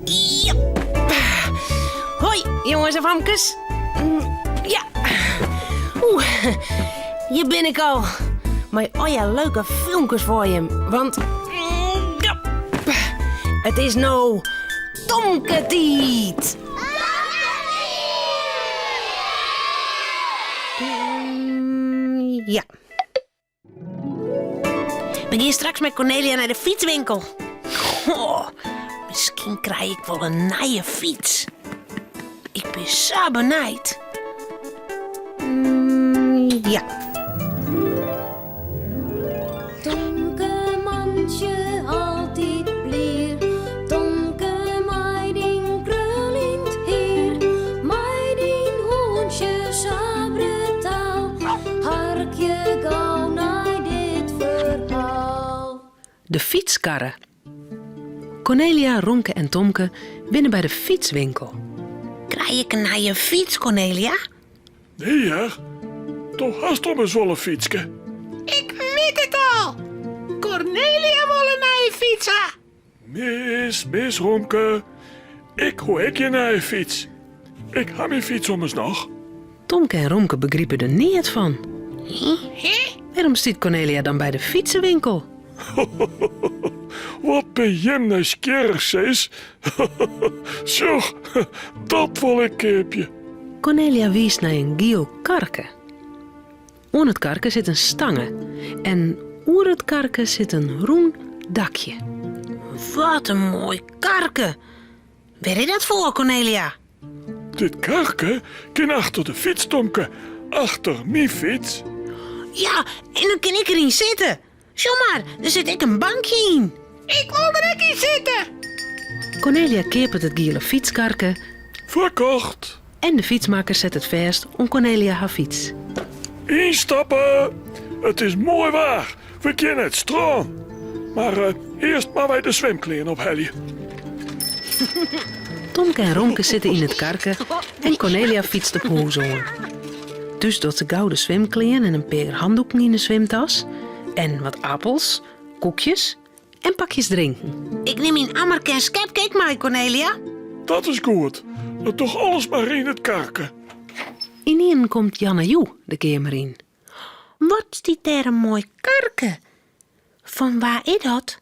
Ja. Hoi, jongens en famkes. Ja. Oeh, hjir bin ik al. Mei allegear leuke filmkes foar jim. Want ja, it is no Tomke-tiid. Ja. We gean straks mei Cornelia nei de fytswinkel. Oh, miskien krij ik wol in nije fyts. Ik bin sa benijd. Mm, ja. Tomke mantsje altyd blier, Tomke mei dyn kruljend hier, mei dyn hûntsje sa brutaal, Harkje gau nei dit ferhaal. De fytskarre. Cornelia, Romke en Tomke binne by de fytswinkel. Krij ik in nije fyts, Cornelia? Nee hear, do hast ommers wol in fytske. Ik wit it al! Cornelia wol in nije fyts ha. Mis, mis Romke. Ik hoech ek gjin nije fyts. Ik ha myn fyts ommers noch. Tomke en Romke begripe der neat fan. Wêrom stiet Cornelia dan by de fytsewinkel? Wat bin jim nijsgjirrich, sis. Sjoch, dat wol ik keapje. Cornelia wiist nei in giel karke. Oan it karke sit in stange en oer it karke sit in rûn dakje. Wat in moai karke! Wêr is dat foar, Cornelia? Dit karke kin achter de fyts, Tomke. Achter myn fyts. Ja, en dan kin ik deryn sitte. Sjoch mar, der sit ek in bankje yn. Ik wol der ek yn sitte! Cornelia keapet it giele fytskarke. Ferkocht! En de fytsmakker set it fêst oan Cornelia har fyts. Ynstappe! It is moai waar, we gean nei it strân. Mar earst moatte wy de swimklean ophelje. Tomke en Romke sitte yn it karke en Cornelia fytst op hûs oan. Thús docht se gau de swimklean en in pear handoeken yn de swimtas en wat appels, koekjes en pakjes drinken. Ik nim myn ammerke en skepke ek mei, Cornelia. Dat is goed. Dan doch alles mar yn it karke. Ynienen komt Janne Joe de keamer yn. Wat stiet dêr in moai karke. Fan wa is dat?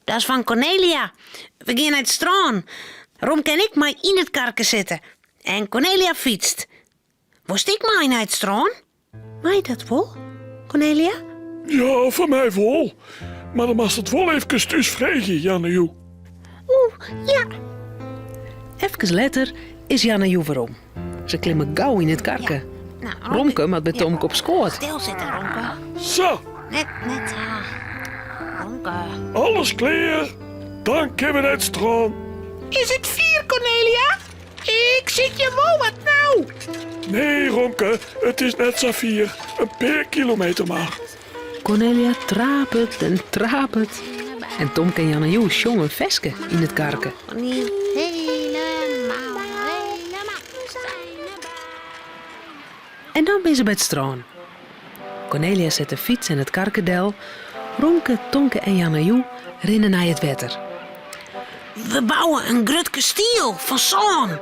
Dat is fan Cornelia. We gean nei it strân. Romke en ik mei yn it karke sitte. En Cornelia fytst. Wolst ek mei nei it strân? Mei dat wol, Cornelia? Ja, fan my wol. Mar dan moatst it wol efkes thús freegje, Janne Joe. Oeh, ja. Efkes letter is Janne Joe werom. Se klimme gau yn it karke. Nou, Romke moat by Tomke op skoat. Stil sitte, Romke. Sa. Net, net sa. Romke. Alles klear. Dan kinne we nei it strân. Is it fier, Cornelia? Ik sit hjir wol wat nau. Nee, Romke, it is net sa fier. In pear kilometer mar. Cornelia trapet en trapet. En Tomke en Janne Joe sjonge in ferske yn it karke. En dan binne se by it strân. Cornelia set de fyts en it karke del. Romke, Tomke en Janne Joe rinne nei it wetter. We bouwe in grut kastiel fan sân.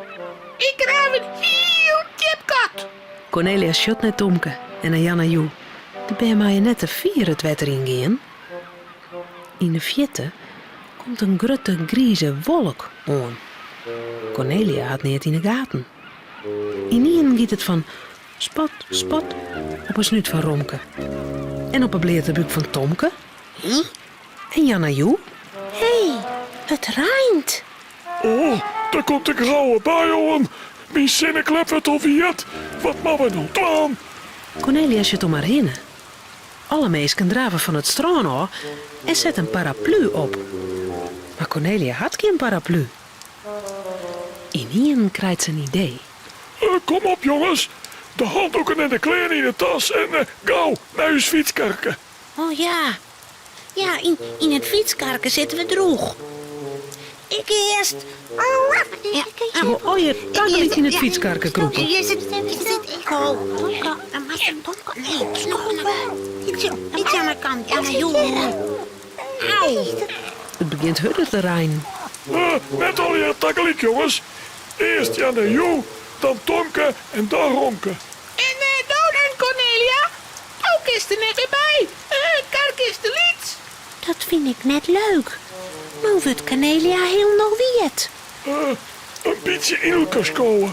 Ik graaf in hiel djip gat. Cornelia sjocht nei Tomke en nei Janne Joe. De bern meie net te fier it wetter yn gean. Yn de fierte komt in grutte grize wolk oan. Cornelia hat neat yn 'e gaten. Ynienen giet it fan spat, spat op 'e snút fan Romke en op 'e bleate búk fan Tomke en Janna Joe. Hé, it reint! Oh, der komt in grouwe bui oan. Myn sinneklep wurdt al wiet. Wat moatte we no dwaan? Cornelia sjocht om har hinne. Alle minsken drave fan it strân ôf en sette in paraplu op. Mar Cornelia hat gjin paraplu. Ynienen krijt se in idee. Kom op jonges, de handoeken en de klean yn 'e tas en gau nei ús fytskarke. Oh ja, ja, yn it fytskarke sitte we drûch. Ik earst. Se wol allegear tagelyk yn it fytskarke krûpe. It begjint hurder te reinen. Net allegear tagelyk, jonges. Earst Jan en Joe, dan Tomke en dan Romke. En do dan, Kornelia? Do kinst der net mear by. It karke is te lyts. Dat fyn ik net leuk. No wurdt Kornelia hielendal wiet. In bytsje yn elkoar skowe.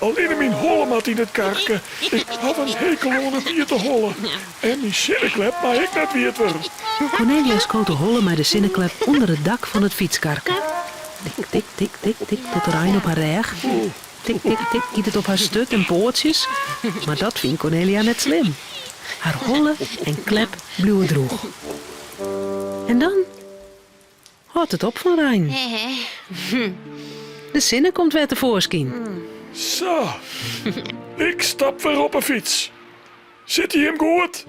Allinne myn holle moat yn it karke. Ik haw in hekel oan in wiete holle. En myn sinneklep mei ek net wiet wurde. Kornelia skoot de holle mei de sinneklep ûnder it dak fan it fytskarke. Tik, tik, tik, tik, tik docht de rein op har rêch. Tik, tik, tik giet it op har sturt en poatsjes. Mar dat fynt Kornelia net slim. Har holle en klep bliuwe drûch. En dan hâldt it op fan reinen. De sinne komt wer tefoarskyn. Sa, ik stap wer op 'e fyts. Sitte jim goed?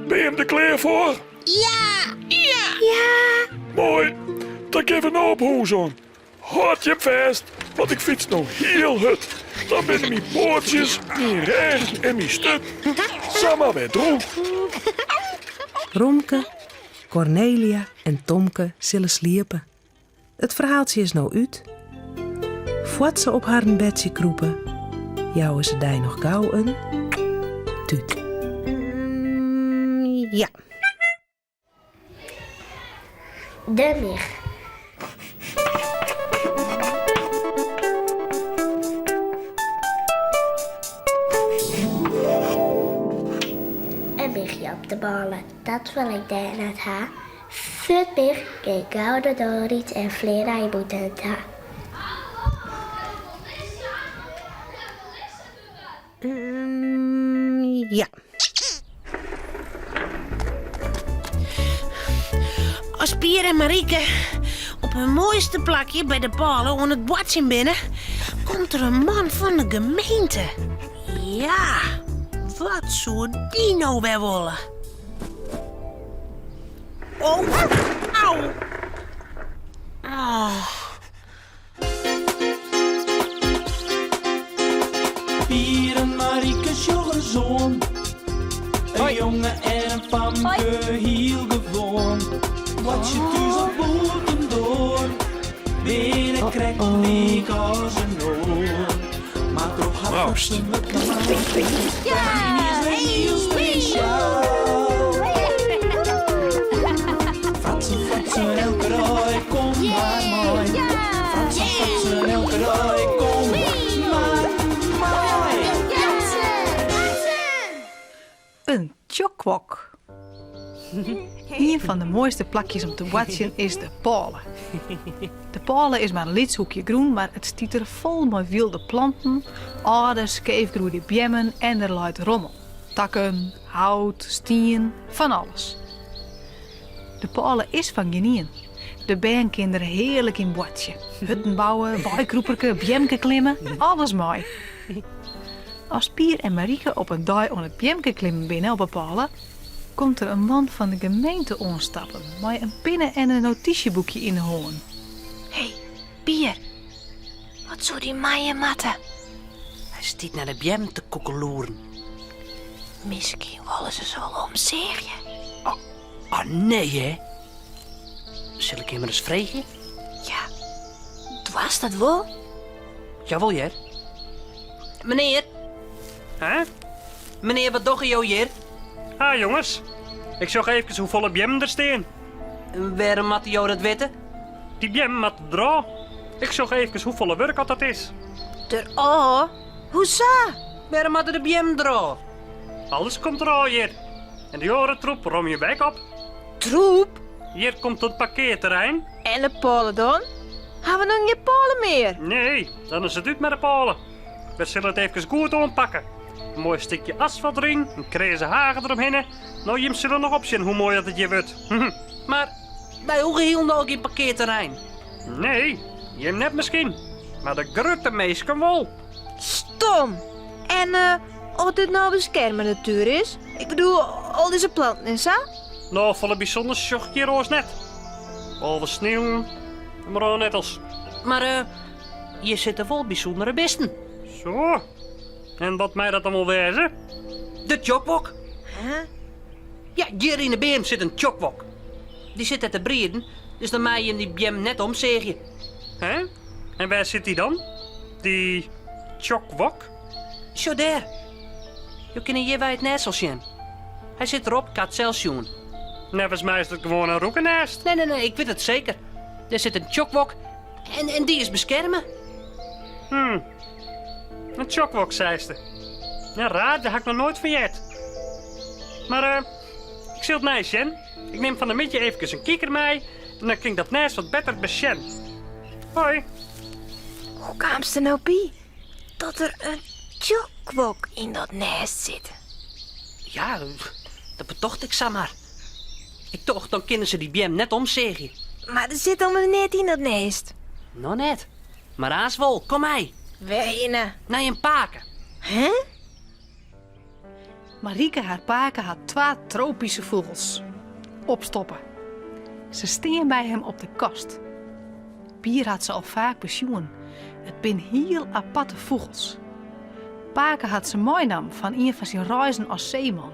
Binne jim der klear foar? Ja! Ja! Moai, dan kinne we no op hûs oan. Hâld jim fêst, want ik fyts no hiel hurd. Dan binne myn poatsjes, myn rêch en myn sturt samar wer drûch. Romke, Kornelia en Tomke sille sliepe. It ferhaaltsje is no út. Foar't se op harren bedsje krûpe, jouwe se dy noch gau in tút. Ja. De mich. In michje op de bôle, dat wol ik dêr net ha. Furt mich, gean gau de doar út en flean nei bûten ta. Ja. As Pier en Marike op hun moaiste plakje by de pôle oan it boartsjen binne, komt der in man fan de gemeente. Ja, wat soe dy no wer wolle? Oh, au! Oh. Pier en Marike sjoch ris oan. In jonge en in famke, hiel gewoan. Boartsje thús of bûtendoar, binne krekt lyk as in oar. Mar troch har Proost. fratsen wurdt is wer hiel spesjaal. Fratsen, fratsen, elke dei, kom mar mei. Fratsen, fratsen, elke dei, kom mar mei. In tsjokwok. Ien fan de moaiste plakjes om te boartsjen is de pôle. De pôle is mar in lyts hoekje grûn, mar it stiet der fol mei wylde planten, âlde, skeefgroeide beammen en der leit rommel. Takken, hout, stien, fan alles. De pôle is fan gjinien. De bern kinne der hearlik yn boartsje. Hutten bouwe, weikrûperke, beamke klimme, alles mei. As Pier en Marike op in dei oan it beamke klimmen binne op 'e pôle, komt der in man fan de gemeente oanstappen mei in pinne en in notysjeboekje yn 'e hân. Hé, Pier, wat soe dy meie moatte? Hy stiet nei de beammen te koekeloeren. Miskien wolle se se wol omseagje. Oh, oh nee hè. Sil ik him ris freegje? Ja, doarst dat wol? Jawol hear. Menear. Hè? Menear, wat dogge jo hjir? Ah jonges, ik sjoch eefkes hoefolle beammen der stean. Wêrom moatte jo dat witte? Dy beammen moatte derôf. Ik sjoch eefkes hoefolle wurk oft dat is. Derôf? Hoesa? Wêrom moatte de beammen derôf? Alles komt derôf hjir. En dy oare troep romje we ek op. Troep? Hjir komt it parkearterrein. En de pôle dan? Ha we dan gjin pôle mear? Nee, dan is it út mei de pôle. We sille it eefkes goed oanpakke. In moai stikje asfalt deryn, in kreaze hage deromhinne. No, jim sille noch opsjen hoe moai dat it hjir wurdt. Mar wy hoege hielendal gjin parkearterrein. Nee, jim net miskien, mar de grutte minsken wol. Stom! En eh, oft dit no beskerme natuer is? Ik bedoel, al dizze planten en sa? No, folle bysûnders sjoch ik hjir oars net. Behalve sneeuwen en brânnettels. Mar eh, hjir sitte wol bysûndere bisten. Zo. En wat mei dat dan wol wêze? De tjokwok. Huh? Ja, hjir yn de beam sit in tjokwok. Dy sit dêr te brieden, dus dan meie jim dy beam net omseagje. Hè? En wêr sit dy dan? Dy tsjokwok? Sjoch dêr. Jo kinne hjirwei it nêst al sjen. Hy sit derop, ik ha it sels sjoen. Neffens my is dat gewoan in roekenêst. Nee, nee, nee, ik wit it seker. Dêr sit in tsjokwok en, en dy is beskerme. Hmm. In tsjokwok, seiste. Ja, raar, dêr ha ik noch noait fan heard. Mar eh, ik sil it neisjen. Ik nim fan 'e middei eefkes in kiker mei en dan kin ik dat nêst wat better besjen. Hoi. Hoe kaamst der no by dat der in tsjokwok yn dat nêst sit? Ja, dat betocht ik samar. Ik tocht, dan kinne se dy beam net omseagje. Mar der sit ommers neat yn dat nêst. Noch net. Mar aanst wol, kom mei. Wêrhinne? Nei jim pake. Hè? Marike har pake hat twa tropyske fûgels opstoppe. Se stean by him op de kast. Pier hat se al faak besjoen. It bin hiel aparte fûgels. Pake hat se meinaam fan ien fan syn reizen as seeman.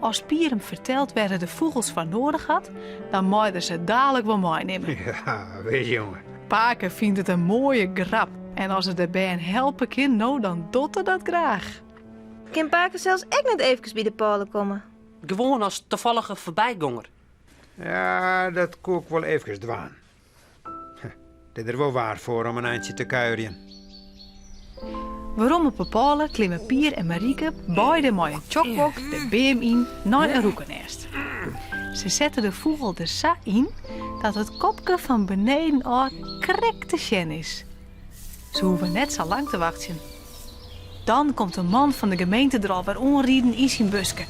As Pier him fertelt wêr't er de fûgels foar noadich hat, dan mei er se dalik wol meinimme. Ja, wis jonge. Pake fynt it in moaie grap en as er de bern helpe kin, no dan docht er dat graach. Kin pake sels ek net eefkes by de pôle komme? Gewoan as tafallige foarbygonger. Ja, dat koe ik wol eefkes dwaan. It is der wol waar foar om in eintsje te kuierjen. Werom op 'e pôle klimme Pier en Marike beide mei in tsjokwok de beam yn nei in roekenêst. Se sette de fûgel der sa yn dat it kopke fan beneden ôf krekt te sjen is. Se hoege net sa lang te wachtsjen. Dan komt de man fan de gemeente der alwer oanriden yn syn buske.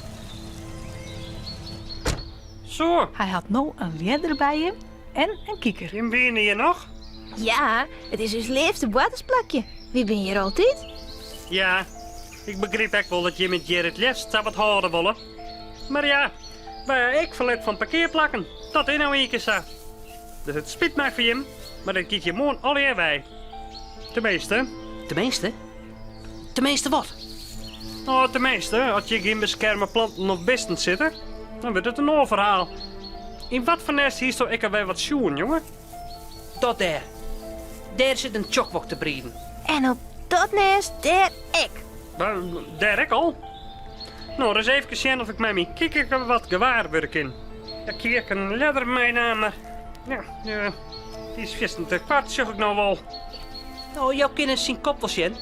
Zo. Hy hat no in ljedder by him en in kiker. Jim wiene hjir noch? Ja, it is ús leafste boartersplakje. Wy binne hjir altyd. Ja, ik begryp ek wol dat jim it hjir it leafst sa wat hâlde wolle. Mar ja, wy ha ek ferlet fan parkearplakken. Dat is no ien kear sa. Dus it spyt my foar jim, mar dit giet hjir moarn allegear wei. Teminsten. Teminsten? Teminsten wat? No, teminsten, as hjir gjin beskerme planten of bisten sitte, dan wurdt it in oar ferhaal. Yn wat foar nêst hiesto ek alwer wat sjoen, jonge? Dat dêr. Dêr sit in tsjokwok te brieden. En op dat nêst dêr ek. Dêr ek al? No, ris eefkes sjen of ik mei myn kiker wat gewaar wurde kin. Ik hie ek in ljedder meinaam, mar ja, dy is fierstente koart, sjoch ik no wol. No, jo kinne syn kop wol sjen.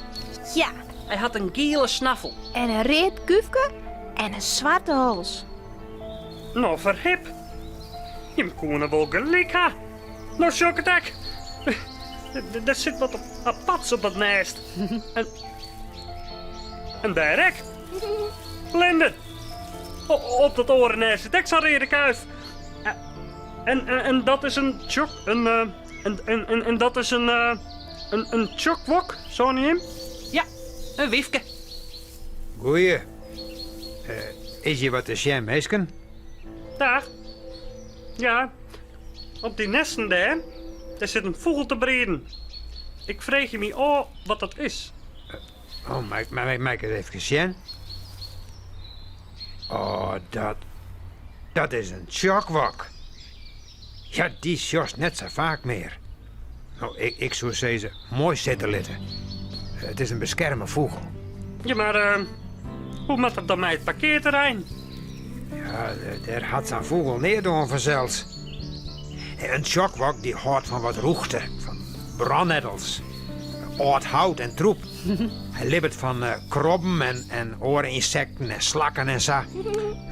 Ja. Hy hat in giele snaffel. En in read kúfke en in swarte hals. No, ferhip. Jim koene wol gelyk ha. No sjoch ik it ek. Der sit wat aparts op dat nêst. En, en dêr ek. Linde. Op dat oare nêst sit ek sa'n reade kuif. En, en, en dat is in tsjok, in, eh, en, en, en, en dat is in, eh, in, in tsjokwok, seine jim? Ja, in wyfke. Goeie. Eh, is hjir wat te sjen, minsken? Dag. Ja, op dy nesten dêr, dêr sit in fûgel te brieden. Ik freegje my ôf wat dat is. Oh, mei, mei, mei ik it efkes sjen? Oh, dat, dat is in tsjokwok. Ja, dy sjochst net sa faak mear. No, ik, ik soe sizze, moai sitte litte. It is in beskerme fûgel. Ja, mar eh, hoe moat dat dan mei it parkearterrein? Ja, dêr hat sa'n fûgel neat oan fansels. In tsjokwok dy hâldt fan wat rûchte, fan brannettels, âld hout en troep. Hy libbet fan eh, krobben en, en oare ynsekten en slakken en sa.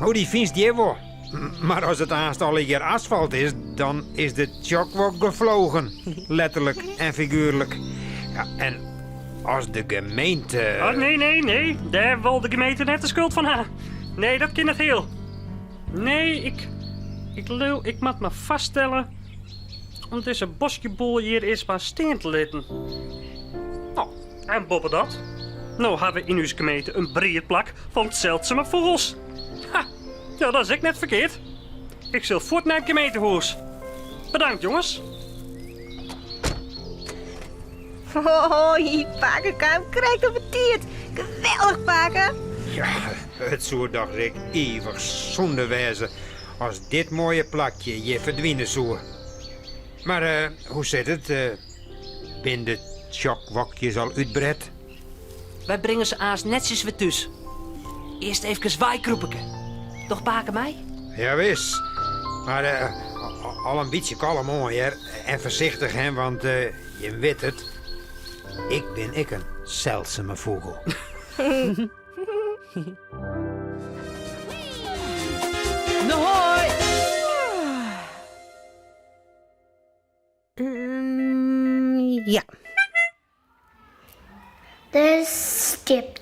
Oh, dy fynst hjir wol. Mar as it aanst allegear asfalt is, dan is de tsjokwok gevlogen. Letterlik en figuerlik. Ja, en as de gemeente. Oh, nee, nee, nee. Dêr wol de gemeente net de skuld fan ha. Nee, dat kin net hiel. Nee, ik, ik leau, ik moat mar fêststelle om dizze boskjeboel hjir earst mar stean te litten. No, en boppedat, no ha we yn ús gemeente in briedplak fan seldsume fûgels. Ha, ja, dat is ek net ferkeard. Ik sil fuort nei it gemeentehûs. Bedankt, jonges. Hoi, pake kaam krekt op 'e tiid. Geweldich, pake. Ja, it soe dochs ek ivich sûnde wêze as dit moaie plakje hjir ferdwine soe. Mar eh, hoe sit it? Eh, bin de tsjokwokjes al útbret? Wy bringe se aanst netsjes wer thús. Earst efkes weikrûpeke. Docht pake mei? Jawis. Mar eh, al in bytsje kalm oan, hear. En foarsichtich, hè, want eh, jim witte it, ik bin ek in seldsume fûgel. No hoi! Ja. De skips.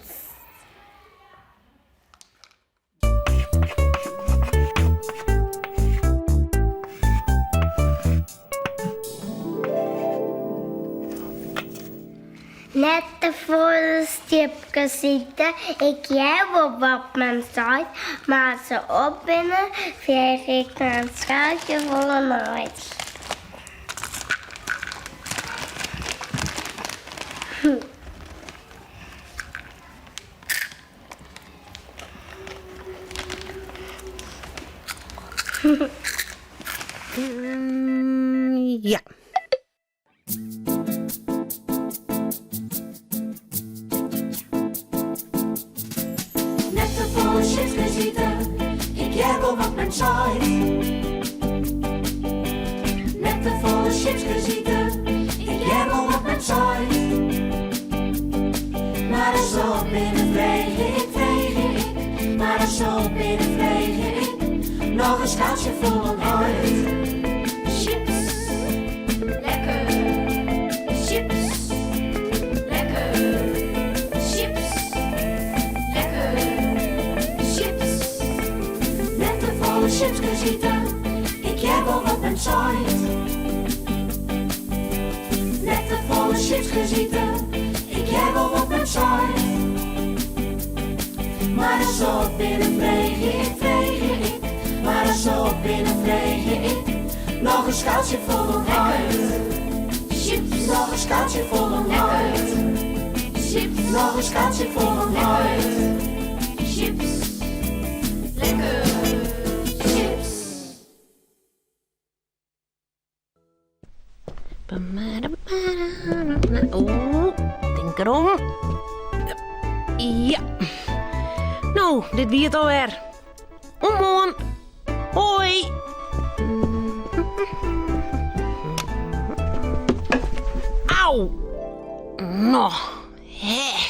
Net te folle sjipkes ite, ik hear wol wat men seit, mar as se op binne, freegje ik nei in skaaltsje folle nait. Ja. Net te folle sjipkes ite, ik hear wol wat men seit. Net te folle sjipkes ite, ik hear wol wat men seit. Mar as se op binne freegje ik, freegje ik, mar as se op binne freegje ik, noch in skaaltsje fol oan heit. Chips, lekker. Chips, lekker. Chips, lekker. Chips, net te folle sjipkes ite, ik hear wol wat men seit. Net te folle sjipkes ite, ik hear wol wat men seit. Mar as se op binne freegje ik, freegje ik, mar as se op binne freegje ik, noch in skaaltsje fol oan heit. Chips, Noch in skaaltsje fol oan heit. Chips, Noch in skaaltsje fol oan heit. Chips, lekker. Chips. Oeh, tink derom. Ja. No, dit wie it alwer. Oant moarn. Hoi. Au. No, hè.